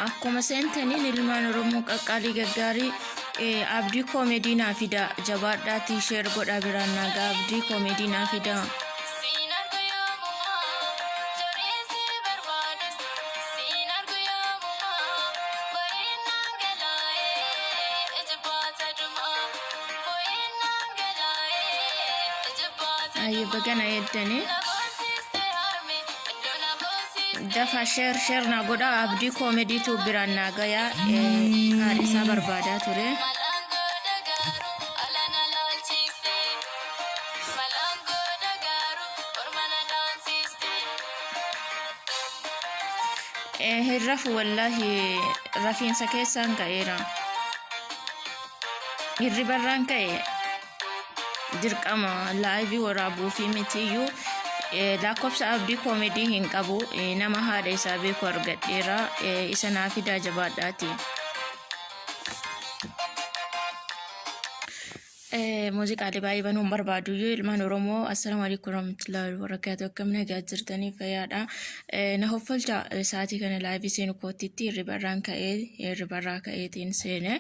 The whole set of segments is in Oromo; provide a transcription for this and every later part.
Akkuma seentaniin ilmaan Oromoo qaqqaalii gaggaarii abdii koomedii naa fida jabaadhaatii sheer godhaa biraan naagaa abdii koomedii naa fida. Siin argu yoomumaa jooree si barbaadus siin argu yoomumaa boo'inaan galaa'ee ija baata dhumaa boo'inaan galaa'ee ija baata Ayyo dhumaa bagana eeddanii. na boosiste harme iddoo na boosiste Dafa sheer sheer naa godhaa abdii koomediitu biraan naa gayaa haadha isaa barbaadaa ture. Malaan godha garuu ala na laalchiste malaan godha garuu orma na dhaansiste. Hin rafu wallaahi rafiinsa keessaan ka'eera. Hirribarraan ka'e dirqama laayivii waraabuu fi mitiyyuu lakkoofsa abdii koomedii hin qabu nama haadha isaa beeku argadheera isa naa fidaa jabaadhaati. Muuziqaalee baay'ee banuu hin barbaadu iyyuu ilmaan Oromoo assalaamu alaikum warahmatullahi wabarakatuh akkam nagaa jirtanii fayyaadha. Na hoffalcha sa'aatii kana laayivii seenu kootitti hirribarraan ka'ee hirribarraa ka'eetiin seene.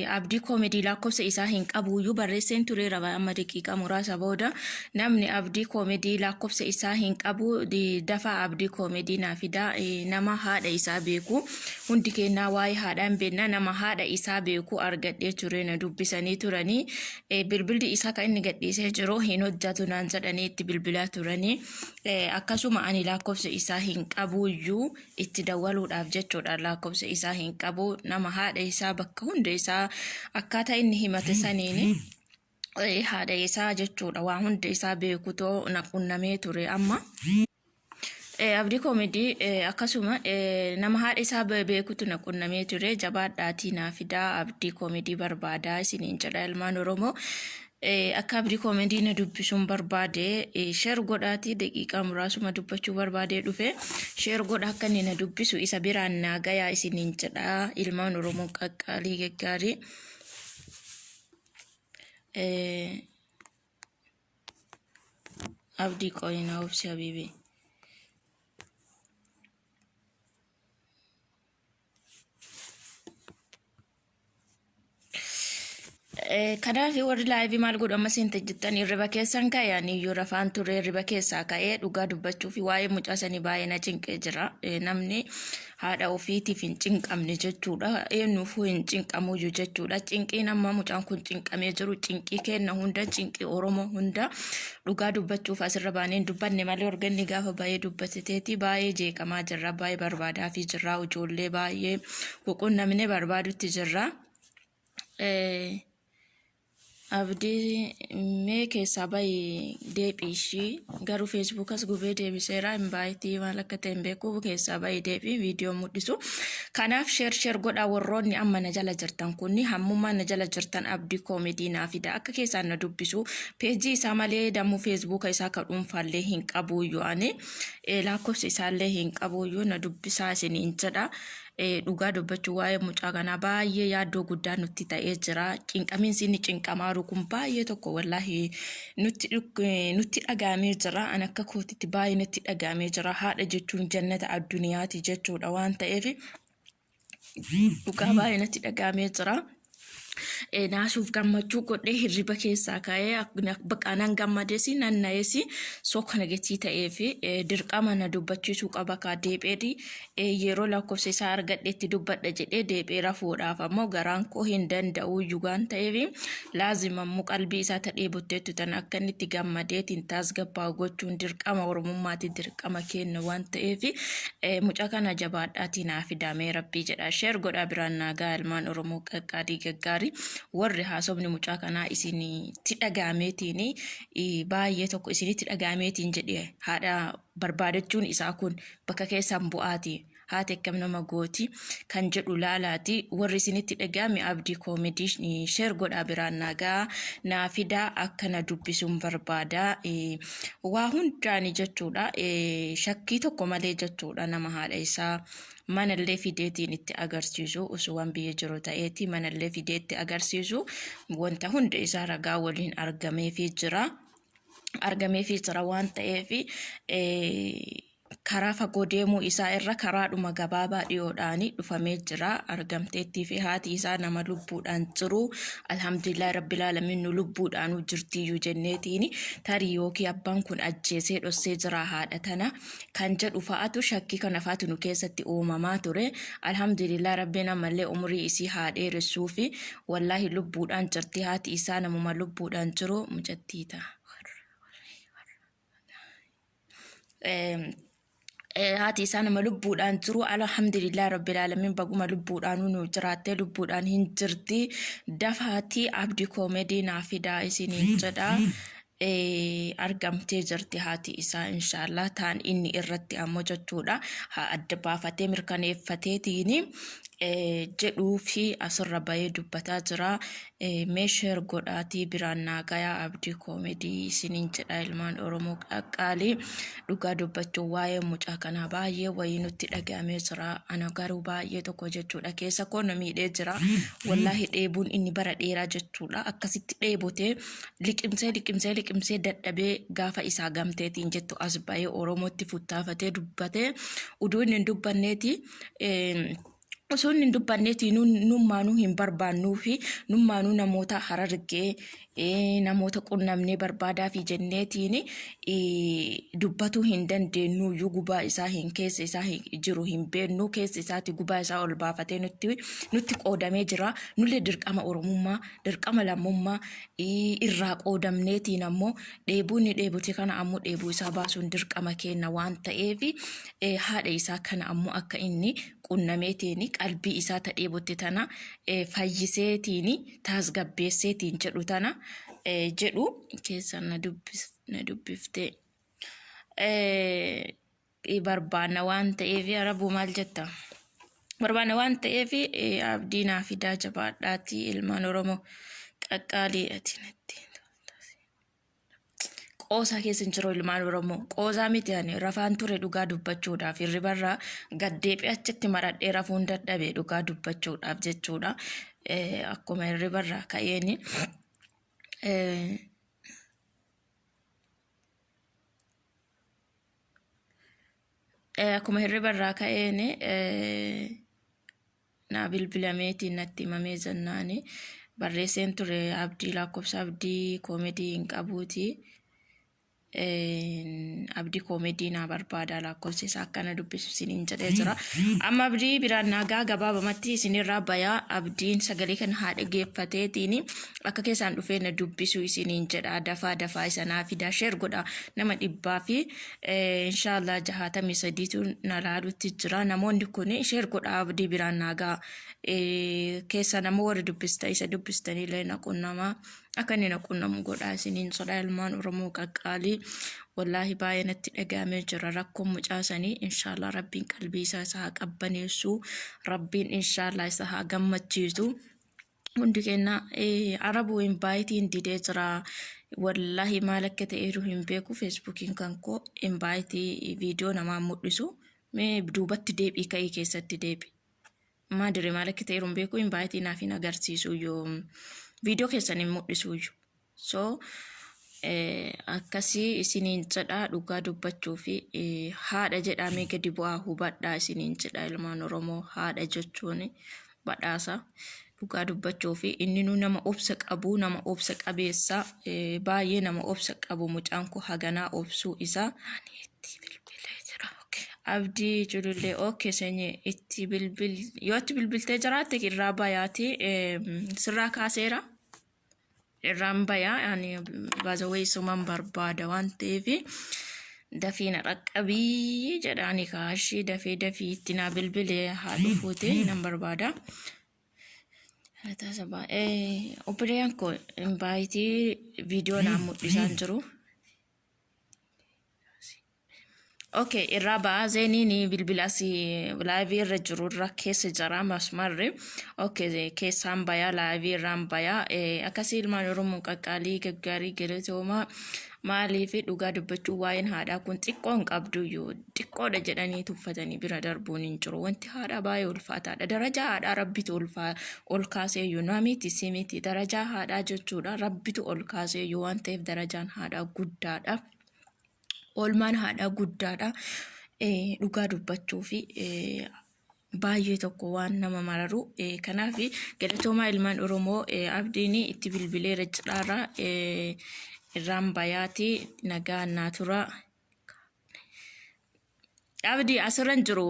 Abdii koomedii lakkoofsa isaa hin qabuyyuu barreesseen tureera amma daqiiqaa muraasa booda namni abdii koomedii lakkoofsa isaa hin qabu dafaa abdii koomedii naa fidaa nama haadha isaa beeku hundi keenyaa waa'ee haadhaa hin beekna nama haadha isaa beeku argadhee ture na dubbisanii turanii bilbilli isaa kan inni gadhiisee jiru hin hojjatu naan jedhanii itti bilbilaa turanii akkasuma ani lakkoofsa isaa hin qabuyyuu itti dawwaluudhaaf jechuudha lakkoofsa isaa hin qabu nama haadha isaa bakka hunda isaa akkaataa inni himate saniin haadha isaa jechuudha waa hunda isaa beekutoo na qunnamee ture amma. Abdii koomedii akkasuma nama haadha isaa beekutu na qunnamee ture jabaadhaatii naa fidaa abdii koomedii barbaadaa isiniin jedha ilmaan Oromoo. Akka abdii koomedii na dubbisuun barbaade sheer godhaatii daqiiqaa muraasuma dubbachuu barbaadee dhufe sheer godha akka inni na dubbisu isa biraan naa gayaa isiniin jedha ilmaan Oromoo qaqqaalii gaggaarii. Abdii qoyi na obsi habiibii. Kanaaf warri laayivii maal godhu amma seente jettan hirriba keessan ka'e ani iyyuu rafaan ture hirriba keessaa ka'ee dhugaa dubbachuu fi waa'ee mucaa sanii baay'ee na cinqee jira. Namni haadha ofiitiif hin cinqamne jechuudha. Eenyuufuu hin cinqamuyyuu jechuudha. Cinqiin amma mucaan kun cinqamee jiru cinqii kenna hunda cinqii Oromoo hunda dhugaa dubbachuuf asirra baanee hin dubbanne malee organni gaafa baay'ee dubbateteeti baay'ee jeeqamaa jirra baay'ee barbaadaafii jirra ijoollee baay'ee ququnnamne barbaadutti jirra. Abdii mee keessaa bahi deebi ishii garuu feesbuukas gubee deebiseera hin baayitii maal akka ta'e hin beeku keessaa bahi deebi viidiyoo mul'isu. Kanaaf sheer sheer godhaa warroonni amma na jala jirtan kunni hammummaa na jala jirtan abdii koomedii naa fida akka keessaan na dubbisu peejii isaa malee dammoo feesbuuka isaa ka dhuunfaallee hin qabuuyyu ani lakkoofsa isaallee hin qabuuyyu na dubbisaa isiniin jedha. Dhugaa dubbachuu waa'ee mucaa kanaa baay'ee yaaddoo guddaa nutti ta'ee jira. Cinqamiinsi inni cinqamaaru kun baay'ee tokko wallaahi nutti nutti dhaga'amee jira. An akka kootitti baay'ee natti dhaga'amee jira. Haadha jechuun jannata addunyaati jechuudha waan ta'eef dhugaa baay'ee natti dhaga'amee jira. Naasuuf gammachuu godhee hirriba keessaa ka'ee bakka nan gammadesi nan na'esi soo kana gatii ta'ee fi dirqama na dubbachiisuu qaba kaa deepheedhi yeroo lakkoofsa isaa argadhetti dubbadha jedhee deephee rafuudhaaf ammoo garaan koo hin danda'u yugaan ta'eef laazima ammoo qalbii isaa tadhee butteettu tan akka inni itti gammadeetiin taasgabbaa'u gochuun dirqama oromummaati dirqama kenna waan ta'eef mucaa kana jabaadhaatii naa fidaamee rabbii jedha sheer godhaa biraan naa ga'a ilmaan oromoo qaqqaalii gaggaarii warri haasofni mucaa kanaa isinitti dhaga'ameetiin baay'ee tokko isinitti dhaga'ameetiin jedhe haadha barbaadachuun isaa kun bakka keessan bu'aati haati akkam nama gooti kan jedhu laalaati warri isinitti dhaga'ame abdii koomedii sheer godhaa biraan naa ga'a naa fidaa akka na dubbisuun barbaada waa hundaani jechuudha shakkii tokko malee jechuudha nama haadha isaa manallee fideetiin itti agarsiisu osoo waan biyya jiru ta'eeti manallee fidee itti agarsiisu wanta hunda isaa ragaa waliin argameefii jira argameefii jira waan ta'eef. Karaa fagoo deemuu isaa irra karaadhuma gabaabaa dhiyoodhaan dhufamee jira. Argamteettii fi haati isaa nama lubbuudhaan jiru. Alhamdulillah Rabbil Aalamiin nu lubbuudhaanuu jirtiyyuu jenneetiin tarii yookiin abbaan kun ajjeesee dhossee jira haadha tana kan jedhu fa'atu shakkii kana fa'atu nu keessatti uumamaa ture. Alhamdulillah Rabbiin ammallee umurii isii haa dheeressuu fi wallaahi lubbuudhaan jirti haati isaa namuma lubbuudhaan jiru mucattii ta'a. Haati isaa nama lubbuudhaan jiru. Alhamdulillah rabbil alamin, baguma lubbuudhaan nu jiraattee, lubbuudhaan hin jirti. Dafaatii Abdi Koomedii naa fidaa isiniin jedha. Argamtee jirti haati isaa, inshaallah. Taan inni irratti ammoo jechuudha haa adda baafatee mirkaneeffateetiin jedhuu fi asirra bahee dubbataa jira. Mee share godhaatii biraan naa gayaa Abdii Koomedii isiniin jedha. Ilmaan Oromoo qaqqaalii, dhugaa dubbachuun waa'ee mucaa kanaa baay'ee wayii nutti dhaga'amee jira. Ana garuu baay'ee tokko jechuudha keessa koo na miidhee jira. Wallaahi dheebuun inni bara dheeraa jechuudha akkasitti dheebotee liqimsee liqimsee liqimsee dadhabee gaafa isaa gamteetiin jettu as bahee Oromootti futtaafatee dubbatee uduu inni hin dubbanneeti. Osoo inni hin dubbanneeti nummaanuu hin barbaannuu fi nummaanuu namoota Harargee namoota qunnamnee barbaadaa fi jenneetiin dubbatuu hin dandeenyuyyuu, gubaa isaa hin keessa isaa jiru hin beeknu, keessa isaati gubaa isaa ol baafatee nutti qoodamee jira. Nullee dirqama Oromummaa, dirqama lammummaa irraa qoodamneetiin ammoo dheebuu inni dheebute kana ammoo dheebuu isaa baasuun dirqama keenya waan ta'eef, haadha isaa kana ammoo akka inni qunnameetiin qalbii isaa ta dheebotte tana fayyiseetiin taasgabbeesseetiin jedhu tana jedhu keessan na dubbiftee barbaanna waan ta'eef. Arabuu maal jetta? Barbaanna waan ta'eef Abdii naa fidaa, jabaadhaati ilmaan Oromoo qaqqaalii. Ati natti qoosaa keessa hin jiru, ilmaan Oromoo. Qoosaa miti, ani rafaan ture dhugaa dubbachuudhaaf. Hirribarraa gaddeebi'ee achitti maradhee rafuun dadhabe dhugaa dubbachuudhaaf jechuudha. Akkuma hirribarraa ka'eeni. Akkuma hirribarraa ka'een naa bilbilameetiin natti himamee jennaani barreesseen ture. Abdii, lakkoofsa Abdii Koomedii hin qabuuti. Abdii Koomedii naa barbaada, lakkoofsi isaa akkana dubbisu isiniin jedhee jira. Amma Abdii biraan nagaa gabaabamatti isinirraa bayaa. Abdiin sagalee kana haa dhaggeeffateetiin akka keessaan dhufee na dubbisu isiniin jedha. Dafaa dafaa isa naa fidaa, share godha. Nama dhibbaa fi inshaallah 63tu na laalutti jira. Namoonni kun share godha, Abdii biraan nagaa keessa nama warri dubbista isa dubbistanillee na qunnamaa, akka inni na qunnamu godhaa isiniin jedha. Ilmaan Oromoo qaqqaalii, wallaahi baay'ee natti dhaga'amee jira rakkoon mucaasanii. Inshaallah Rabbiin qalbii isaa isa haa qabbaneessu, Rabbiin inshaallah isa haa gammachiisu. Hundi keenya Arabuu invaayitiin didee jira. Wallaahi maal akka ta'eeru hin beeku. Feesbuukiin kan koo invaayitii viidiyoo namaa mul'isu. Mee duubatti deebii ka'ii keessatti deebi. Maadire maal akka ta'eeru hin beeku, invaayitii naaf hin agarsiisu yoo viidiyoo keessan hin mul'isu. So akkasii isiniin jedha. Dhugaa dubbachuu fi haadha jedhamee gadi bu'aa hubadhaa isiniin jedha, ilmaan Oromoo. Haadha jechuun badhaasa dhugaa dubbachuu fi inni nu nama obsa qabu, nama obsa qabeessa, baay'ee nama obsa qabu. Mucaan kun haganaa obsuu isaa. Itti bilbilee jira. Abdii Culullee, okay sanyii, itti bilbil. Yoo itti bilbiltee jiraatte irraa bayaati sirraa kaaseera. Irraan bayaa, ani baazawee isuman barbaada waan ta'eef dafii na dhaqqabii jedhaani kaashii dafee dafii itti naa bilbilee haa dhufuuti nan barbaada. Obboleeyyan koo, invaayitii viidiyoo naan mul'isaan jiru. Okay, irraa ba'aa. Zeeniin bilbila asii laayivii irra jiru irra keessa jira masmarri. Okay, keessaan bayaa, laayivii irraan bayaa. Akkasii ilmaan Oromoo qaqqaalii gaggaarii, galatoomaa. Maaliif, dhugaa dubbachuu waa'een haadhaa kun xiqqoo hin qabduyyuu, xiqqoodha jedhanii tuffatanii bira darbuun hin jiru. Wanti haadhaa baay'ee ulfaataadha. Darajaa haadhaa Rabbitu ol kaaseeyyuu, namiti simiti darajaa haadhaa jechuudha. Rabbitu ol kaaseeyyuu waan ta'eef darajaan haadhaa guddaadha. Oolmaan haadhaa guddaadha. Dhugaa dubbachuu fi baay'ee tokko waan nama mararu. Kanaaf galatoomaa ilmaan Oromoo abdiin itti bilbileera cidhaarraa irraan bayaati nagaa naa tura. Abdii asirra hin jiru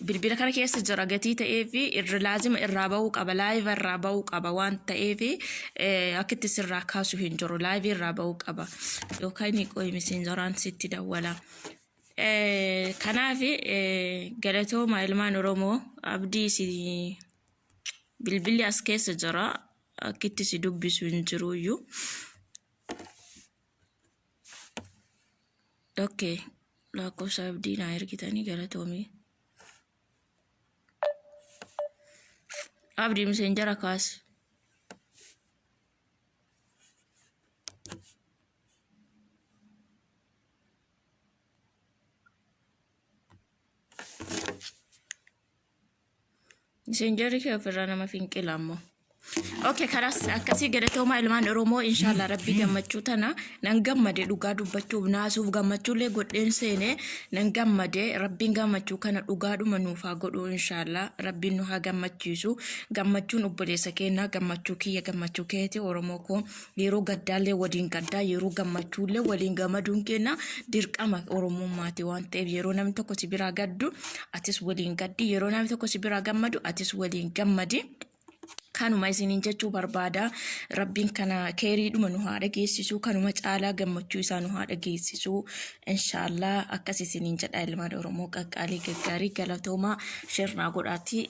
bilbila kana keessa jira gatii ta'ee fi irra laazima irraa bahuu qaba laayiva irraa bahuu qaba waan ta'eef akka itti sirraa kaasu hin jiru laayivii irraa bahuu qaba yookaan qoyi miseenjaraan sitti dawwala. Kanaaf galatooma ilmaan Oromoo abdii si bilbilli as keessa jira akka itti si dubbisu hin jiruyyuu. Okay. Lakkoofsa abdii naa ergitanii galatoomii. Abdii miseenjara kaasi. Miseenjarri kee ofirraa nama finqila ammoo. Okay, karas akkasii galatoomaa ilmaan Oromoo inshallah rabbi gammachuu tana nan gammade dhugaa dubbachuuf naasuuf gammachuullee godheen seene nan gammade rabbiin gammachuu kana dhugaadhuma nuuf haa godhu inshallah rabbiin nu haa gammachiisu gammachuun obboleessa keenyaa gammachuu kiyya gammachuu keeti Oromoo koo yeroo gaddaallee waliin gaddaa yeroo gammachuullee waliin gammaduun keenya dirqama Oromummaati waan ta'eef yeroo namni tokko si biraa gaddu atis waliin gaddi yeroo namni tokko si biraa gammadu atis waliin gammadi. Kanuma isiniin jechuu barbaada. Rabbiin kana keeriidhuma nu haa dhageessisu. Kanuma caalaa gammachuu isaa nu haa dhageessisu. Inshaallah akkas isiniin jedha ilmaan Oromoo qaqqaalii gaggaarii galatoomaa shirnaa godhaati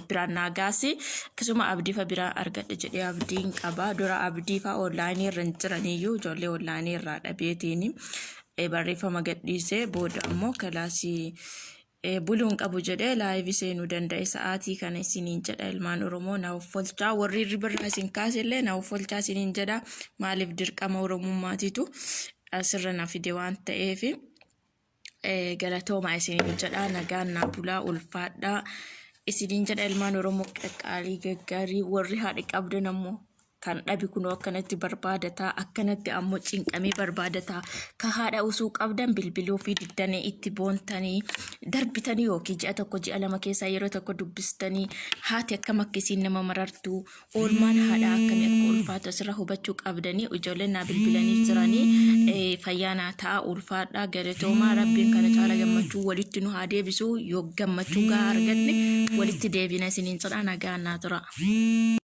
biraan naa gaasi. Akkasuma abdiifa biraa argadha jedhee abdiin qaba. Dura abdiifa onlaayinii irra hin jiraniyyuu ijoollee onlaayinii irraa dhabeetiin barreeffama gadhiisee booda ammoo kilaasii Buluun qabu jedhee laayivi seenuu danda'e sa'aatii kana isiniin jedha ilmaan Oromoo na offolchaa warri hirribarraa isin kaasellee na offolchaa isiniin jedha maaliif dirqama Oromummaatiitu asirra na fide waan ta'eef galatoomaa isiniin jedha nagaan naa bulaa ulfaadhaa isiniin jedha ilmaan Oromoo qaqqaalii gaggaarii warri haadha qabdan ammoo Kan dhabi kunoo akkanatti barbaadataa akkanatti ammoo cinqamee barbaadataa ka haadha usuu qabdan bilbiluu fi diddanii itti boontanii darbitanii yookiin ji'a tokko ji'a lama keessaa yeroo tokko dubbistanii haati akkam akka isiin nama marartu oolmaan haadhaa akkamii akka ulfaatu asirra hubachuu qabdanii ijoolleen naa bilbilanii jiranii fayyaa naa ta'a ulfaadhaa galatoomaa rabbiin kana caala gammachuu walitti nu haa deebisu yoo gammachuu gahaa arganne walitti deebina isiniin jedha nagaan naa tura.